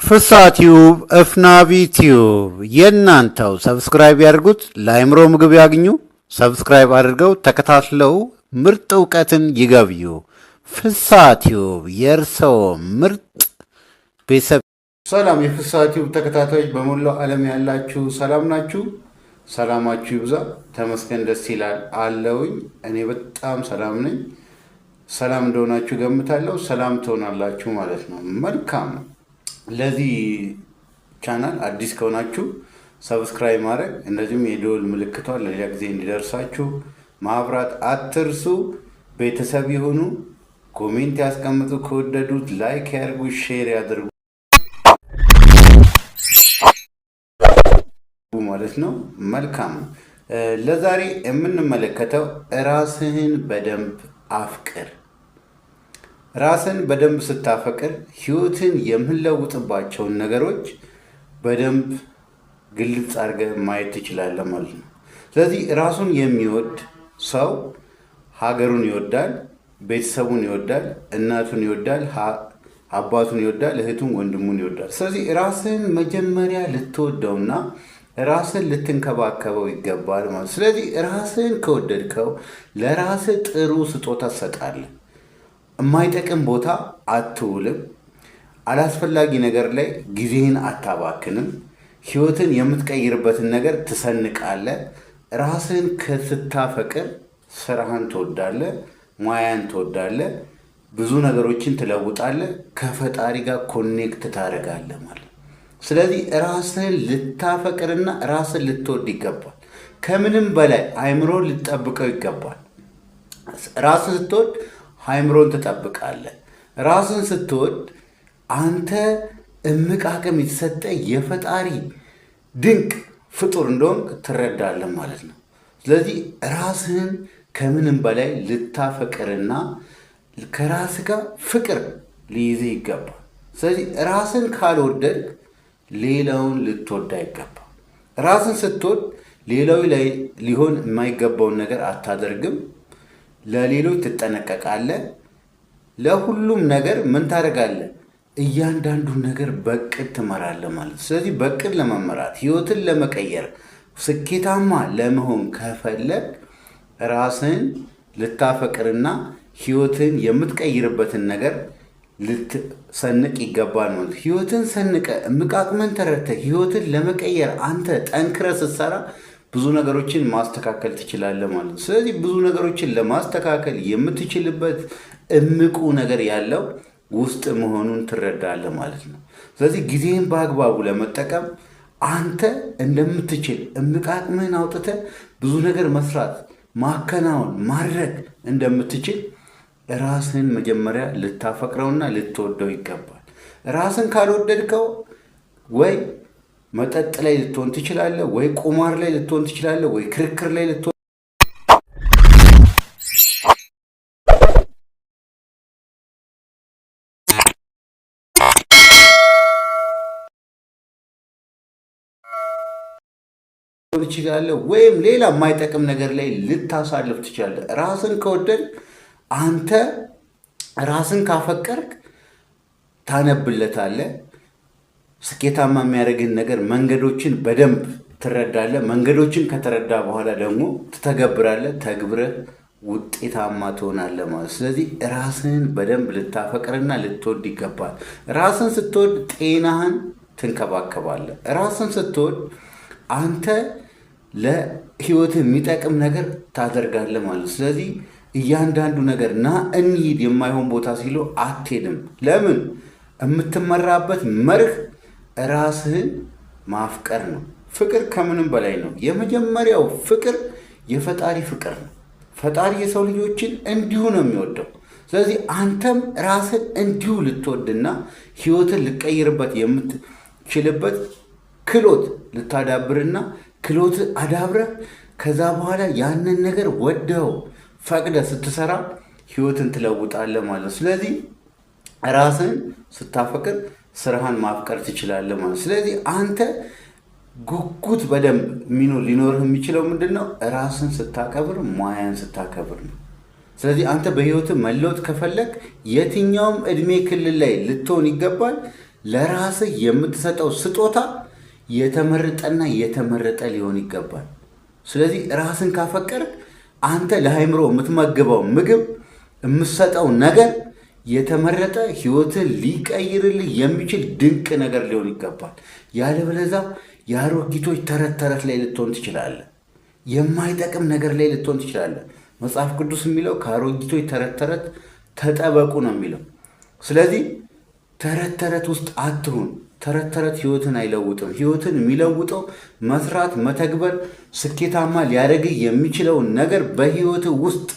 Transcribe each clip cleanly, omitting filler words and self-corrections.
ፍስሃ ቲዩብ፣ እፍናቢ ቲዩብ የእናንተው። Subscribe ያድርጉት፣ ለአእምሮ ምግብ ያግኙ። Subscribe አድርገው ተከታትለው ምርጥ እውቀትን ይገብዩ። ፍስሃ ቲዩብ የእርስዎ ምርጥ ቤተሰብ። ሰላም የፍስሃ ቲዩብ ተከታታዮች በሞላው ዓለም ያላችሁ ሰላም ናችሁ? ሰላማችሁ ይብዛ። ተመስገን ደስ ይላል አለውኝ። እኔ በጣም ሰላም ነኝ። ሰላም እንደሆናችሁ ገምታለሁ። ሰላም ትሆናላችሁ ማለት ነው። መልካም። ለዚህ ቻናል አዲስ ከሆናችሁ subscribe ማድረግ እንደዚሁም የደወል ምልክቷን ለሌላ ጊዜ እንዲደርሳችሁ ማብራት አትርሱ። ቤተሰብ የሆኑ comment ያስቀምጡ፣ ከወደዱት like ያድርጉ፣ share ያድርጉ ማለት ነው። መልካም። ለዛሬ የምንመለከተው ራስህን በደንብ አፍቅር። ራስን በደንብ ስታፈቅር ህይወትን የምንለውጥባቸውን ነገሮች በደንብ ግልጽ አድርገህ ማየት ትችላለህ ማለት ነው። ስለዚህ ራሱን የሚወድ ሰው ሀገሩን ይወዳል፣ ቤተሰቡን ይወዳል፣ እናቱን ይወዳል፣ አባቱን ይወዳል፣ እህቱን ወንድሙን ይወዳል። ስለዚህ ራስን መጀመሪያ ልትወደውና ራስን ልትንከባከበው ይገባል ማለት። ስለዚህ ራስን ከወደድከው ለራስህ ጥሩ ስጦታ ትሰጣለህ። የማይጠቅም ቦታ አትውልም። አላስፈላጊ ነገር ላይ ጊዜህን አታባክንም። ህይወትን የምትቀይርበትን ነገር ትሰንቃለህ። ራስህን ስታፈቅር ስራህን ትወዳለህ፣ ሙያን ትወዳለህ፣ ብዙ ነገሮችን ትለውጣለህ፣ ከፈጣሪ ጋር connect ታደርጋለህ ማለት። ስለዚህ ራስህን ልታፈቅርና ራስህን ልትወድ ይገባል። ከምንም በላይ አይምሮን ልትጠብቀው ይገባል። ራስህን ስትወድ አይምሮን ትጠብቃለህ። ራስን ስትወድ አንተ እምቅ አቅም የተሰጠ የፈጣሪ ድንቅ ፍጡር እንደሆንክ ትረዳለህ ማለት ነው። ስለዚህ ራስህን ከምንም በላይ ልታፈቅርና ከራስህ ጋር ፍቅር ሊይዝህ ይገባል። ስለዚህ ራስን ካልወደድክ ሌላውን ልትወድ አይገባም። ራስን ስትወድ ሌላው ላይ ሊሆን የማይገባውን ነገር አታደርግም። ለሌሎች ትጠነቀቃለህ። ለሁሉም ነገር ምን ታደርጋለህ? እያንዳንዱን ነገር በቅድ ትመራለህ ማለት። ስለዚህ በቅድ ለመመራት ህይወትን ለመቀየር ስኬታማ ለመሆን ከፈለግ ራስን ልታፈቅርና ህይወትን የምትቀይርበትን ነገር ልትሰንቅ ይገባል ማለት። ህይወትን ሰንቀ እምቅ አቅምህን ተረድተህ ህይወትን ለመቀየር አንተ ጠንክረህ ስትሰራ ብዙ ነገሮችን ማስተካከል ትችላለህ ማለት ነው። ስለዚህ ብዙ ነገሮችን ለማስተካከል የምትችልበት እምቁ ነገር ያለው ውስጥ መሆኑን ትረዳለህ ማለት ነው። ስለዚህ ጊዜህን በአግባቡ ለመጠቀም አንተ እንደምትችል እምቅ አቅምህን አውጥተህ ብዙ ነገር መስራት፣ ማከናወን፣ ማድረግ እንደምትችል ራስህን መጀመሪያ ልታፈቅረውና ልትወደው ይገባል። ራስን ካልወደድከው ወይ መጠጥ ላይ ልትሆን ትችላለህ፣ ወይ ቁማር ላይ ልትሆን ትችላለህ፣ ወይ ክርክር ላይ ልትሆን ትችላለህ፣ ወይም ሌላ የማይጠቅም ነገር ላይ ልታሳልፍ ትችላለህ። ራስን ከወደድክ አንተ ራስን ካፈቀርክ ታነብለታለህ። ስኬታማ የሚያደርግህን ነገር መንገዶችን በደንብ ትረዳለህ። መንገዶችን ከተረዳ በኋላ ደግሞ ትተገብራለህ። ተግብረህ ውጤታማ ትሆናለህ ማለት። ስለዚህ ራስህን በደንብ ልታፈቅርና ልትወድ ይገባል። ራስን ስትወድ ጤናህን ትንከባከባለህ። ራስን ስትወድ አንተ ለህይወትህ የሚጠቅም ነገር ታደርጋለህ ማለት። ስለዚህ እያንዳንዱ ነገር ና እንሂድ የማይሆን ቦታ ሲሉ አትሄድም። ለምን? የምትመራበት መርህ ራስህን ማፍቀር ነው። ፍቅር ከምንም በላይ ነው። የመጀመሪያው ፍቅር የፈጣሪ ፍቅር ነው። ፈጣሪ የሰው ልጆችን እንዲሁ ነው የሚወደው። ስለዚህ አንተም ራስን እንዲሁ ልትወድና ህይወትን ልትቀይርበት የምትችልበት ክሎት ልታዳብርና ክሎት አዳብረህ ከዛ በኋላ ያንን ነገር ወደው ፈቅደ ስትሰራ ህይወትን ትለውጣለህ ማለት ነው። ስለዚህ ራስን ስታፈቅር ስራህን ማፍቀር ትችላለህ ማለት ነው። ስለዚህ አንተ ጉጉት በደንብ ሊኖርህ የሚችለው ምንድን ነው? ራስን ስታከብር፣ ሙያን ስታከብር ነው። ስለዚህ አንተ በህይወትህ መለወጥ ከፈለግ የትኛውም እድሜ ክልል ላይ ልትሆን ይገባል። ለራስህ የምትሰጠው ስጦታ የተመረጠና የተመረጠ ሊሆን ይገባል። ስለዚህ ራስን ካፈቀርክ አንተ ለአእምሮ የምትመግበው ምግብ፣ የምትሰጠው ነገር የተመረጠ፣ ህይወትን ሊቀይርልህ የሚችል ድንቅ ነገር ሊሆን ይገባል። ያለበለዚያ የአሮጊቶች ተረት ተረት ላይ ልትሆን ትችላለህ። የማይጠቅም ነገር ላይ ልትሆን ትችላለህ። መጽሐፍ ቅዱስ የሚለው ከአሮጊቶች ተረት ተረት ተጠበቁ ነው የሚለው። ስለዚህ ተረት ተረት ውስጥ አትሁን። ተረት ተረት ህይወትን አይለውጥም። ህይወትን የሚለውጠው መስራት፣ መተግበር፣ ስኬታማ ሊያደርግህ የሚችለውን ነገር በህይወትህ ውስጥ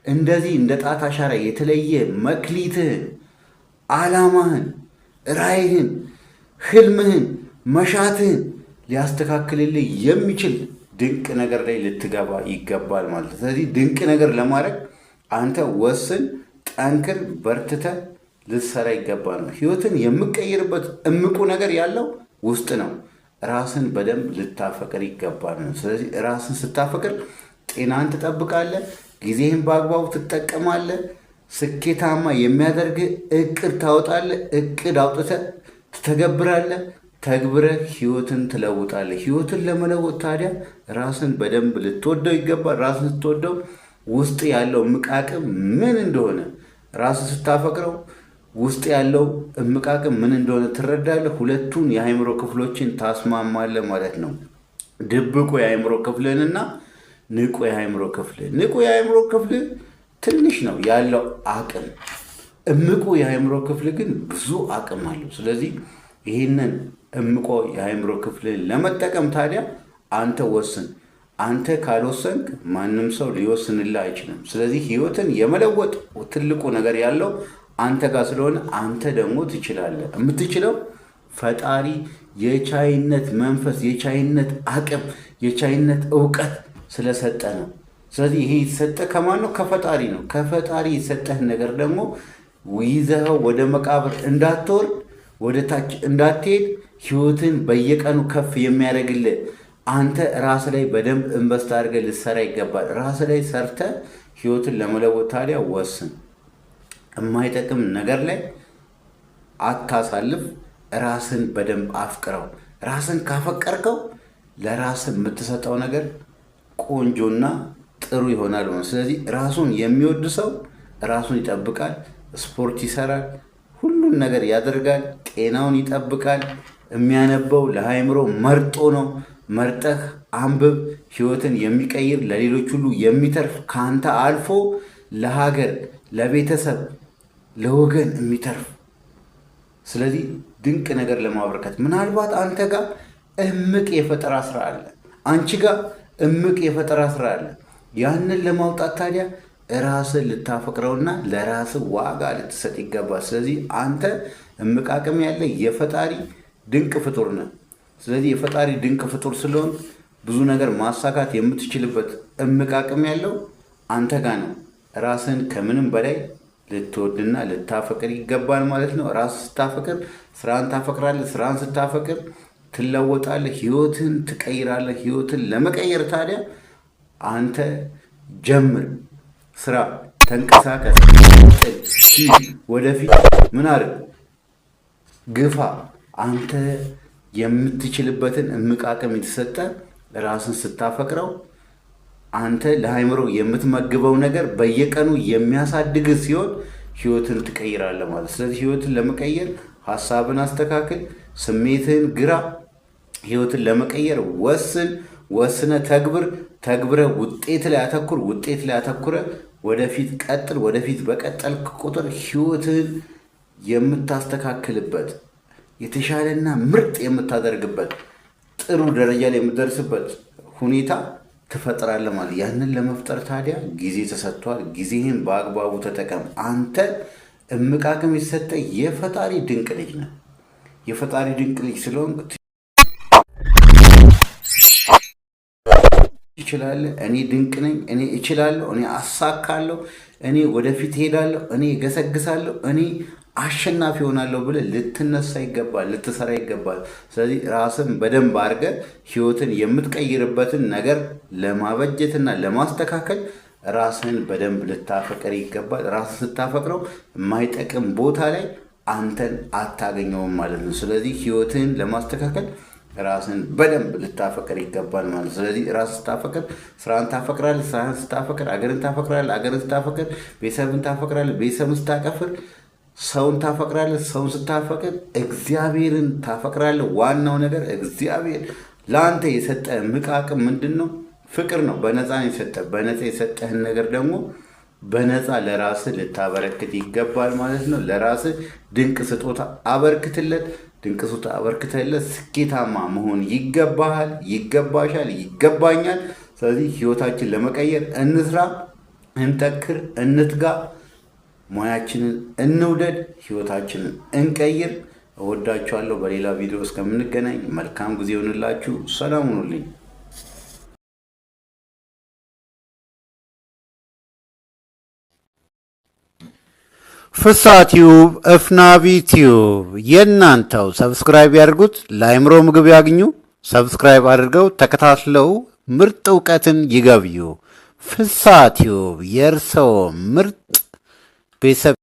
እንደዚህ እንደ ጣት አሻራ የተለየ መክሊትህን፣ ዓላማህን፣ ራዕይህን፣ ህልምህን፣ መሻትህን ሊያስተካክልልህ የሚችል ድንቅ ነገር ላይ ልትገባ ይገባል ማለት ነው። ስለዚህ ድንቅ ነገር ለማድረግ አንተ ወስን፣ ጠንክር፣ በርትተህ ልትሰራ ይገባል ነው። ህይወትን የምቀይርበት እምቁ ነገር ያለው ውስጥ ነው። ራስን በደንብ ልታፈቅር ይገባል ነው። ስለዚህ ራስን ስታፈቅር ጤናን ትጠብቃለህ፣ ጊዜህን በአግባቡ ትጠቀማለህ፣ ስኬታማ የሚያደርግ እቅድ ታወጣለህ፣ እቅድ አውጥተህ ትተገብራለህ፣ ተግብረህ ህይወትን ትለውጣለህ። ህይወትን ለመለወጥ ታዲያ ራስን በደንብ ልትወደው ይገባል። ራስን ስትወደው ውስጥ ያለው እምቅ አቅም ምን እንደሆነ፣ ራስን ስታፈቅረው ውስጥ ያለው እምቅ አቅም ምን እንደሆነ ትረዳለህ። ሁለቱን የአእምሮ ክፍሎችን ታስማማለህ ማለት ነው። ድብቁ የአእምሮ ክፍልህንና ንቁ የአእምሮ ክፍልህ። ንቁ የአእምሮ ክፍልህ ትንሽ ነው ያለው አቅም፣ እምቁ የአእምሮ ክፍል ግን ብዙ አቅም አለው። ስለዚህ ይህንን እምቆ የአእምሮ ክፍልህን ለመጠቀም ታዲያ አንተ ወስን። አንተ ካልወሰንክ ማንም ሰው ሊወስንልህ አይችልም። ስለዚህ ህይወትን የመለወጥ ትልቁ ነገር ያለው አንተ ጋር ስለሆነ አንተ ደግሞ ትችላለህ። የምትችለው ፈጣሪ የቻይነት መንፈስ፣ የቻይነት አቅም፣ የቻይነት እውቀት ስለሰጠ ነው። ስለዚህ ይሄ የተሰጠ ከማን ነው? ከፈጣሪ ነው። ከፈጣሪ የሰጠህን ነገር ደግሞ ይዘኸው ወደ መቃብር እንዳትወርድ፣ ወደ ታች እንዳትሄድ፣ ህይወትን በየቀኑ ከፍ የሚያደርግልህ አንተ ራስ ላይ በደንብ invest አድርገህ ልትሰራ ይገባል። ራስ ላይ ሰርተህ ህይወትን ለመለወጥ ታዲያ ወስን። የማይጠቅም ነገር ላይ አታሳልፍ። ራስን በደንብ አፍቅረው። ራስን ካፈቀርከው ለራስ የምትሰጠው ነገር ቆንጆና ጥሩ ይሆናል። ስለዚህ ራሱን የሚወድ ሰው ራሱን ይጠብቃል፣ ስፖርት ይሰራል፣ ሁሉን ነገር ያደርጋል፣ ጤናውን ይጠብቃል። የሚያነበው ለአእምሮ መርጦ ነው። መርጠህ አንብብ። ህይወትን የሚቀይር፣ ለሌሎች ሁሉ የሚተርፍ፣ ከአንተ አልፎ ለሀገር፣ ለቤተሰብ፣ ለወገን የሚተርፍ፣ ስለዚህ ድንቅ ነገር ለማበርከት ምናልባት አንተ ጋር እምቅ የፈጠራ ስራ አለ። አንቺ ጋር እምቅ የፈጠራ ስራ አለ። ያንን ለማውጣት ታዲያ ራስን ልታፈቅረውና ለራስህ ዋጋ ልትሰጥ ይገባል። ስለዚህ አንተ እምቅ አቅም ያለ የፈጣሪ ድንቅ ፍጡር ነህ። ስለዚህ የፈጣሪ ድንቅ ፍጡር ስለሆን ብዙ ነገር ማሳካት የምትችልበት እምቅ አቅም ያለው አንተ ጋር ነው። ራስን ከምንም በላይ ልትወድና ልታፈቅር ይገባል ማለት ነው። ራስ ስታፈቅር ስራን ታፈቅራለህ። ስራን ስታፈቅር ትለወጣለህ፣ ህይወትን ትቀይራለህ። ህይወትን ለመቀየር ታዲያ አንተ ጀምር፣ ስራ፣ ተንቀሳቀስ፣ ወደፊት ምን አድርግ፣ ግፋ። አንተ የምትችልበትን እምቅ አቅም የተሰጠ ራስን ስታፈቅረው አንተ ለአእምሮ የምትመግበው ነገር በየቀኑ የሚያሳድግ ሲሆን ህይወትን ትቀይራለህ ማለት። ስለዚህ ህይወትን ለመቀየር ሀሳብን አስተካክል፣ ስሜትህን ግራ። ህይወትን ለመቀየር ወስን፣ ወስነ ተግብር፣ ተግብረ ውጤት ላይ አተኩር፣ ውጤት ላይ አተኩረ ወደፊት ቀጥል። ወደፊት በቀጠልክ ቁጥር ህይወትህን የምታስተካክልበት፣ የተሻለና ምርጥ የምታደርግበት፣ ጥሩ ደረጃ ላይ የምትደርስበት ሁኔታ ትፈጥራለህ ማለት። ያንን ለመፍጠር ታዲያ ጊዜ ተሰጥቷል። ጊዜህን በአግባቡ ተጠቀም። አንተ እምቅ አቅም የተሰጠ የፈጣሪ ድንቅ ልጅ ነህ። የፈጣሪ ድንቅ ልጅ ስለሆንክ ትችላለህ። እኔ ድንቅ ነኝ፣ እኔ እችላለሁ፣ እኔ አሳካለሁ፣ እኔ ወደፊት እሄዳለሁ፣ እኔ እገሰግሳለሁ፣ እኔ አሸናፊ ሆናለሁ ብለህ ልትነሳ ይገባል፣ ልትሰራ ይገባል። ስለዚህ ራስን በደንብ አድርገህ ህይወትን የምትቀይርበትን ነገር ለማበጀትና ለማስተካከል ራስን በደንብ ልታፈቅር ይገባል። ራስን ስታፈቅረው የማይጠቅም ቦታ ላይ አንተን አታገኘውም ማለት ነው። ስለዚህ ህይወትህን ለማስተካከል ራስን በደንብ ልታፈቅር ይገባል ማለት ነው። ስለዚህ ራስን ስታፈቅር ስራን ታፈቅራለህ። ስራህን ስታፈቅር አገርን ታፈቅራለህ። አገርን ስታፈቅር ቤተሰብን ታፈቅራለህ። ቤተሰብን ስታቀፍር ሰውን ታፈቅራለህ። ሰውን ስታፈቅር እግዚአብሔርን ታፈቅራለህ። ዋናው ነገር እግዚአብሔር ለአንተ የሰጠ ምቃቅም ምንድን ነው? ፍቅር ነው። በነፃ ነው የሰጠ። በነፃ የሰጠህን ነገር ደግሞ በነፃ ለራስህ ልታበረክት ይገባል ማለት ነው። ለራስህ ድንቅ ስጦታ አበርክትለት። ድንቅ ስጦታ አበርክተለት ስኬታማ መሆን ይገባሃል፣ ይገባሻል፣ ይገባኛል። ስለዚህ ህይወታችን ለመቀየር እንስራ፣ እንጠክር፣ እንትጋ፣ ሙያችንን እንውደድ፣ ህይወታችንን እንቀይር። እወዳችኋለሁ። በሌላ ቪዲዮ እስከምንገናኝ መልካም ጊዜ ይሆንላችሁ። ሰላም ሁኑልኝ። ፍስሐ ቲዩብ፣ እፍናቢ ቲዩብ የእናንተው። Subscribe ያድርጉት፣ ለአእምሮ ምግብ ያግኙ። Subscribe አድርገው ተከታትለው ምርጥ እውቀትን ይገብዩ። ፍስሐ ቲዩብ የእርስዎ ምርጥ ቤተሰብ።